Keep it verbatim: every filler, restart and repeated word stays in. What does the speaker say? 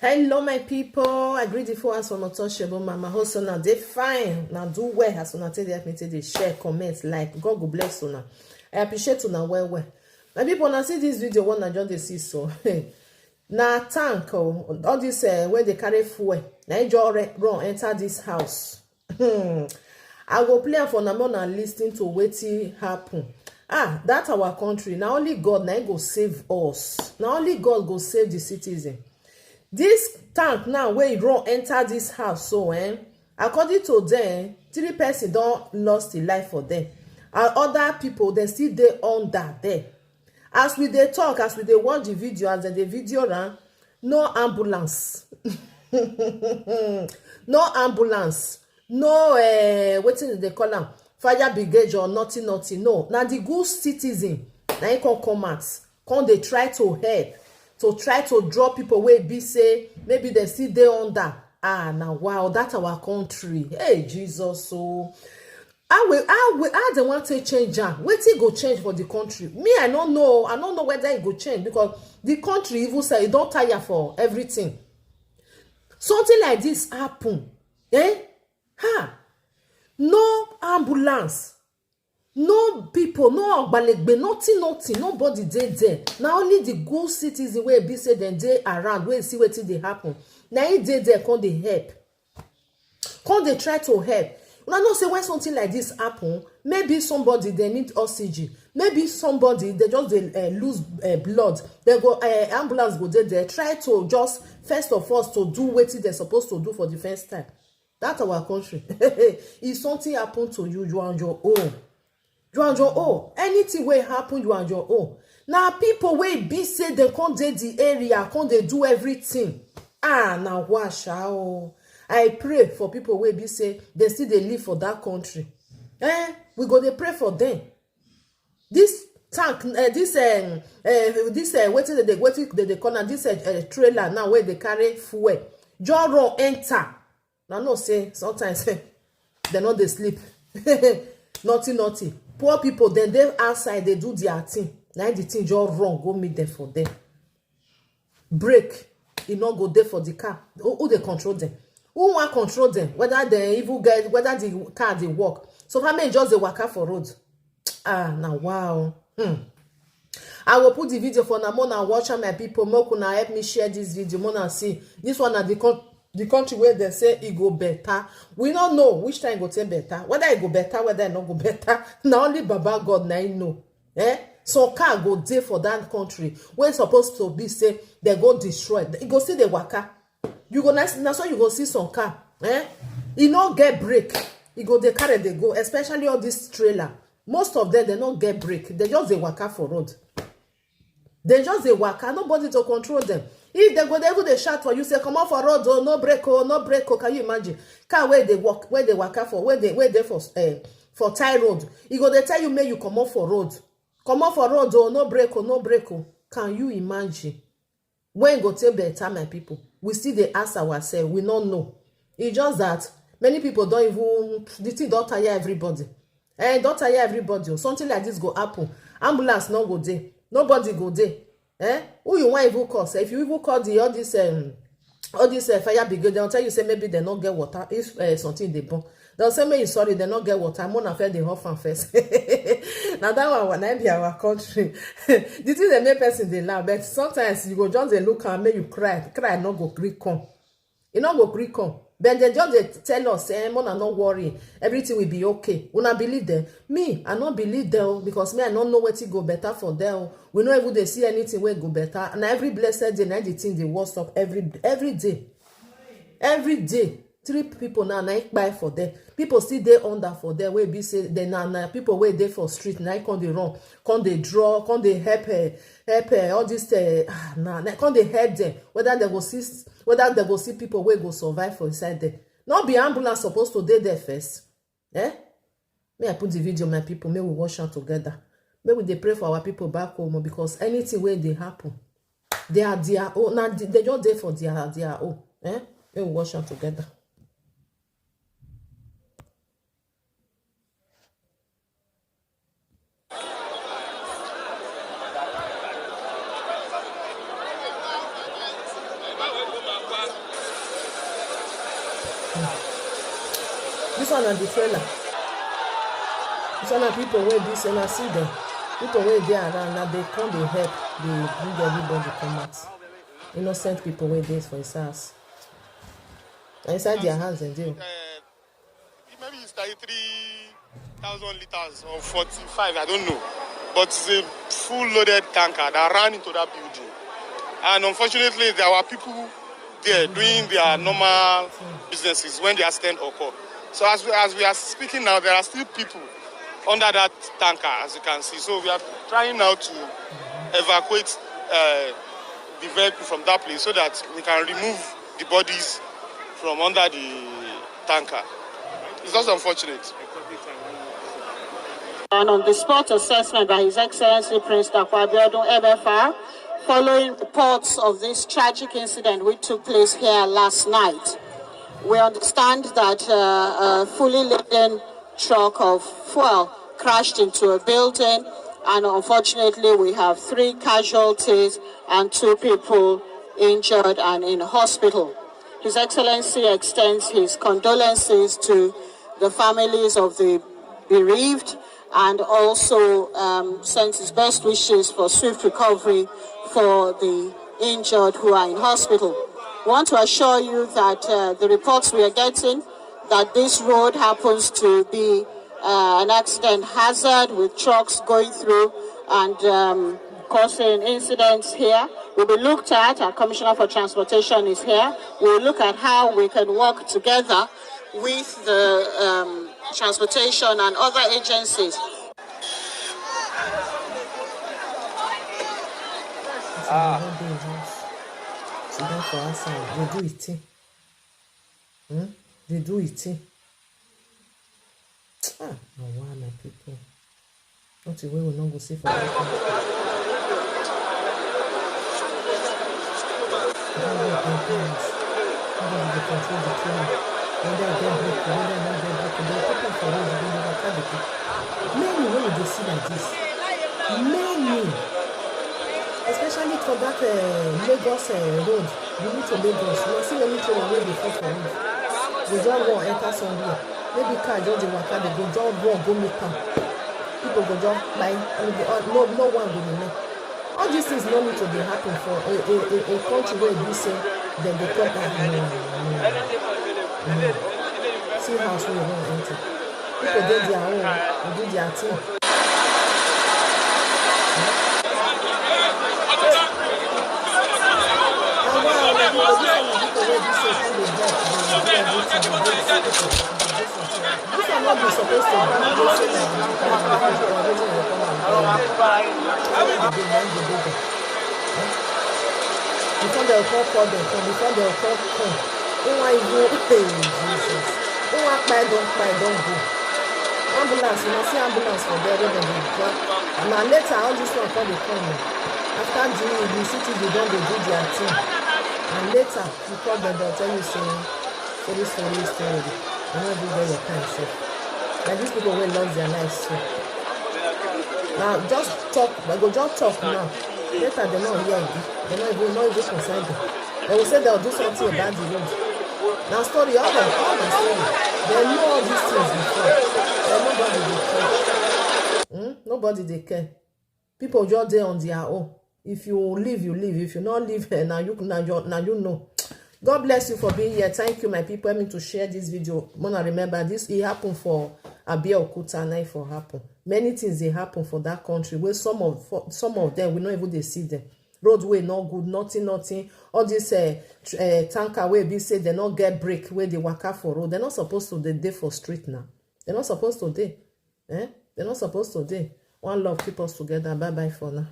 Hello, my people. I greet you for as untouchable mama. Hope una dey fine. Now do well as una take dey help me take dey share, comment, like. God go bless una. I appreciate una well well. My people, now see this video one I just dey see so. Na tank, oh, all this, uh, where they carry fuel. Now you just re- run enter this house. Hmm. I go play am for una, make una listen to wetin happen. Ah, that our country. Na only God na him go save us. Na only God go save the citizen. This tank now wey e run enter this house so, eh, according to them, three person don lost the life for them. And other people, they still dey under there. As we dey talk, as we dey watch the video, as dem dey video am, no ambulance. No ambulance. No, eh, wetin dem dey call am? Fire brigade or nothing, nothing. No, na the good citizen na him come come out, come dey try to help, to try to draw people wey be say maybe dem still dey under. Ah, na wow, that our country. Hey, Jesus, so how we, how we, how dem wan take change am? Wetin go change for the country? Me, I no know. I no know whether e go change because the country even say e don tire for everything. Something like this happen, eh? Ha! No ambulance, no people, no ogbalegbe, nothing, nothing, nobody dey there. Na only the good citizen wey be say dem dey around, wey see wetin dey happen, na him dey there, come dey help, come dey try to help. Una know say when something like this happen, maybe somebody dey need oxygen, maybe somebody dey just dey, eh, lose, eh, blood. Dem go, eh, ambulance go dey there, try to just first of all to do wetin dem suppose to do for the first time. That our country. If something happen to you, you are on your own. You are on your own. Anything wey happen, you are on your own. Na people wey be say dem come dey the area, come dey do everything. Ah, na wa sha o. I pray for people wey be say dem still dey live for that country. Eh, we go dey pray for them. This tank, eh, this, um, eh, this, eh, wetin dem dey, wetin dem dey call am, this, eh, eh, trailer now wey dey carry fuel, just run enter. Una know say sometimes dem no dey sleep. Nothing, nothing. Poor people, dem dey outside, dey do their thing. Na the thing just run go meet them for there. Brake, e no go dey for the car. Who, who dey control them? Who wan control them? Whether dem even get, whether the car dey work. So far, make e just dey waka for road. Ah, na wow. Hmm. I will put the video for una, make una watch am, my people. Make una help me share this video, make una see. This one na the con-, the country where they say e go better. We no know which time e go take better. Whether e go better, whether e no go better, na only Baba God na him know. Eh? Some car go dey for that country wey suppose to be say dem go destroy. E go still dey waka. You go na, na so you go see some car. Eh? E no get brake. E go dey carry dey go, especially all this trailer. Most of them, dem no get brake. Dem just dey waka for road. Dem just dey waka, nobody to control them. If dem go dey even dey shout for you, say, "Comot for road o, no brake o, no brake o." Can you imagine? Car wey dey walk, wey dey waka for, wey dey, wey dey for, eh, for tie road, e go dey tell you make you comot for road. "Comot for road o, no brake o, no brake o." Can you imagine? When e go take better, my people, we still dey ask ourselves. We no know. E just that many people don even, the thing don tire everybody. Eh, e don tire everybody o. Something like this go happen. Ambulance no go dey. Nobody go dey. Eh? Who you wan even call? Sef, if you even call the, all this, um, all this, uh, fire brigade, dem tell you say maybe dem no get water. If, uh, something dey burn, dem say make you sorry, dem no get water. Make una first dey off am first. Na that one, na be our country. The thing dey make person dey laugh, but sometimes you go just dey look am, make you cry. Cry no go gree come. E no go gree come. But dem just dey tell us, eh, "Make una no worry, everything will be okay." Una believe them? Me, I no believe them o, because me, I no know wetin go better for them o. We no even dey see anything wey go better. Na every blessed day, na the thing dey worst up every, every day. Every day, three people now, na e kpai for there. People still dey under for there, wey be say dem na, na people wey dey for street, na e come dey run, come dey draw, come dey help, eh, help, eh, all this, eh, ah, na, na, come dey help them. Whether dem go see, whether dem go see people wey go survive for inside there. No be ambulance suppose to dey there first? Eh? May I put the video, my people? May we watch am together. May we dey pray for our people back home o, because anything wey dey happen, they are their own. Na the, they just dey for their, their own. Eh? May we watch am together. This one na the trailer. This one na people wey be say na see them. People wey dey around na dey come dey help, dey bring everybody come out. Innocent people wey dey for his house. Na inside their house dem dey. Maybe it's thirty-three thousand liters or forty-five, I don't know. But it's a full loaded tanker that ran into that building. And unfortunately, there were people there doing their normal businesses when the accident occurred. So as we, as we are speaking now, there are still people under that tanker, as you can see. So we are trying now to evacuate uh, the vehicle from that place so that we can remove the bodies from under the tanker. It's just unfortunate. And on the spot assessment by His Excellency Prince Dapò Abiodun, M F R, following reports of this tragic incident which took place here last night. We understand that uh, a fully laden truck of fuel crashed into a building, and unfortunately, we have three casualties and two people injured and in hospital. His Excellency extends his condolences to the families of the bereaved and also um, sends his best wishes for swift recovery for the injured who are in hospital. We want to assure you that uh, the reports we are getting that this road happens to be uh, an accident hazard with trucks going through and um, causing incidents here will be looked at. Our Commissioner for Transportation is here. We'll look at how we can work together with the um, transportation and other agencies. Ah. Sit down for outside. They do it. Hmm? They do it. Ah, now why my people? Not the way we no go see for that country. Nobody dey control the train. Whether e get brake, whether e no get brake, dem put am for road, dem dey waka dey go. Many wey we dey see like this, many, especially for that uh, Lagos uh, road, Benin to Lagos, you see many train wey dey fall for road. They just wan enter somewhere. Maybe car just dey waka dey go, just run go meet am. People go just kpai, no, no one go remain. All these things no need to dey happen for a a a a country wey be say dem dey talk am. No, no, no. See house wey you wan enter. People dey their own, dey do their thing. Awa, our people, this one na people wey be say come dey help, dey do everything, dey do everything. This one no be supposed to be. They say na the people wey dey come and come. How you dey do, na you dey do. Before dem come call dem come, before dem come come, who wan even pay Jesus? Who wan kpai don kpai don go? Ambulance, you know, see ambulance for there wey dem dey drop. And na later all this one come dey come o. After the the city dey don dey do their thing, and later you call dem, dem tell you say sorry, sorry, sorry. You no even get your time sef. Like these people wey lost their life so. Now just talk, I go just talk now. Later dem no hear again. Dem no even, no even concern dem. Dem go say dem do something about the road. Na story, all dem, all na story. Dem know all these things before. But nobody dey care. Hmm? Nobody dey care. People just dey on their own. If you live, you live. If you no live, eh, na you, na your, na you know. God bless you for being here. Thank you, my people. Help me to share this video. Mona, remember this. It happened for Abeokuta. Now it for happen. Many things dey happen for that country where some of, for, some of them we no even dey see them. Road wey no good, nothing, nothing. All this uh, tr- uh, tanker wey be say they no get brake, wey dey waka for road. They're not supposed to dey dey for street now. They're not supposed to dey. Eh? They're not supposed to dey. One love, keep us together. Bye bye for now.